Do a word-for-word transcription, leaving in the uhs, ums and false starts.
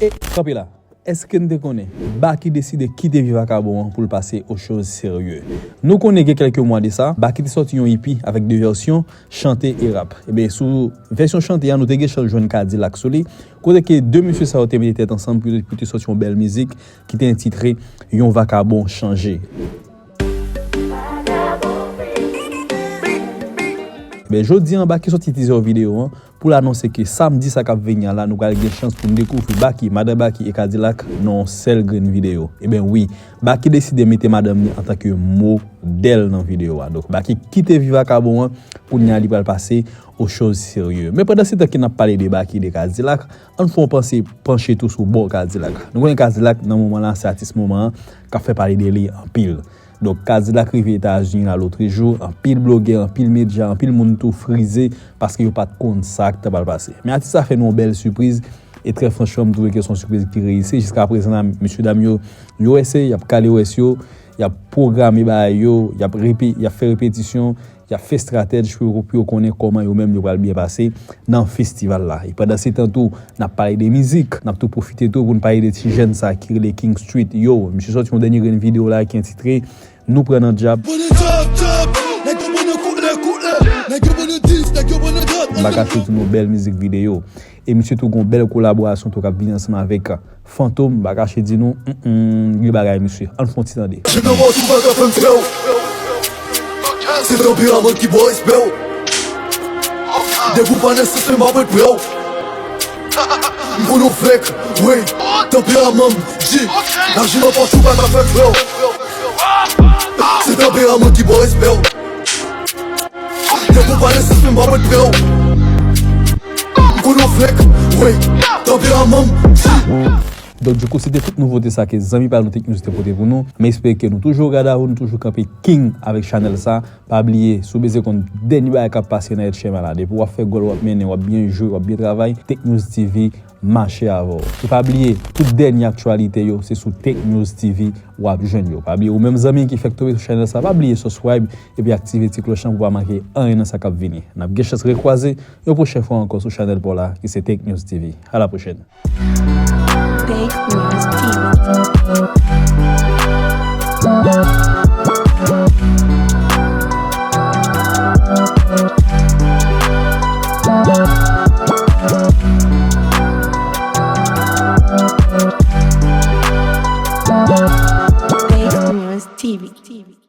E kanpe la. Èske n te konnen Baky deside kite vi vakabon an pou l pase aux choses sérieuses? Nou konnen gen kèlke mwa de sa, Baky te sòti yon E P avèk de vèsyon, chante e rap. Ebyen, sou vèsyon chante a, nou te gen chans jwenn Kadilak sou li, kote ke de mesye sa yo te mete tèt ansanm pou, pou te sòti yon bèl mizik ki te entitre Yon Vakabon Chanje. Ebyen, jodi a, Baky sòti teaser videyo an, pou l anonse ke samdi sa k ap vini an la, nou pral gen chans pou n dekouvri Baky, madan Baky e Kadilak nan yon sèl grenn videyo. Ebyen wi, Baky deside mete madanm li antanke modèl nan videyo a. Donk, Baky kite vi vakabon an, kounye a li pral pase aux choses sérieuses. Men pandan se tan ke n ap pale de Baky, de Kadilak, ann fè yon panse panche tou sou bò Kadilak. Nou konnen Kadilak, nan moman la, se atis moman an k ap fè pale de li anpil. Donk, Kadilak rive Etazini la lotrejou, anpil blogè, anpil medya, anpil moun tou frize paske yo pa t konn sa k ta pral pase. Men atis la fè nou yon bèl sipriz e trè franchman, m twouve ke se yon sipriz ki reyisi. Jiskaprezan la, mesyedam yo, yo ese, y ap kale wès yo, y ap pwograme bagay yo, y ap repe-, y ap fè repetisyon, y ap fè estratèj pou yo, pou yo konnen kòman yo menm yo pral byen pase nan festival la. E pandan se tan tou, n ap pale de mizik, n ap tou pwofite tou pou n pale de ti jèn sa ki rele King Street. Yo, misye sòti yon dènye grenn videyo la ki entitre Nou pran nan djab. Pran nan djab, djab. Nèg yo pran nan koulè, koulè. Nèg yo pran nan dis, nèg yo pran nan dòt. M pa kache di nou bèl mizik videyo. E misye tou gon bèl kolaborasyon tou k ap vini ansanm avèk Fantom, m pa kache di nou, mm, mm, gen bagay, mesye. Ann fè yon ti tande. Jim nan bò tou pa ka fè m frè w. Se tanperaman ki ba w respè w. Depi w pa nan sistèm, m ap ret prè w. M konn ou fèk, wi. Tanperaman m di, laji nan pòch ou pa ka fè frè w. Se tanperaman ki ba w respè w. Depi w pa nan sistèm, m ap ret prè w. M konn ou fèk, wi. Tanperaman m di. Donk, dikou, se te tout nouvote sa ke zanmi pa nou Tech News te pote pou nou. M espere ke nou toujou o gadavou, nou toujou kanpe king avèk chanèl sa. Pa bliye, si w bezwen konn dènye bagay k ap pase nan H M A la, depi w ap fè gòl, w ap mennen, w ap byen jwe, w ap byen travay, Tech News T V mache avè w. E pa bliye, tout dènye aktyalite yo, se sou Tech News T V w ap jwenn yo. Pa bliye, ou menm zanmi ki fèk tonbe sou chanèl sa, pa bliye subscribe epi aktive ti klòch lan pou w pa manke anyen nan sa k ap vini. N ap gen chans rekwaze yon pwochen fwa ankò sou chanèl pa w la, ki se Tech News T V. A la pwochèn. Tech News T V. Tech News T V.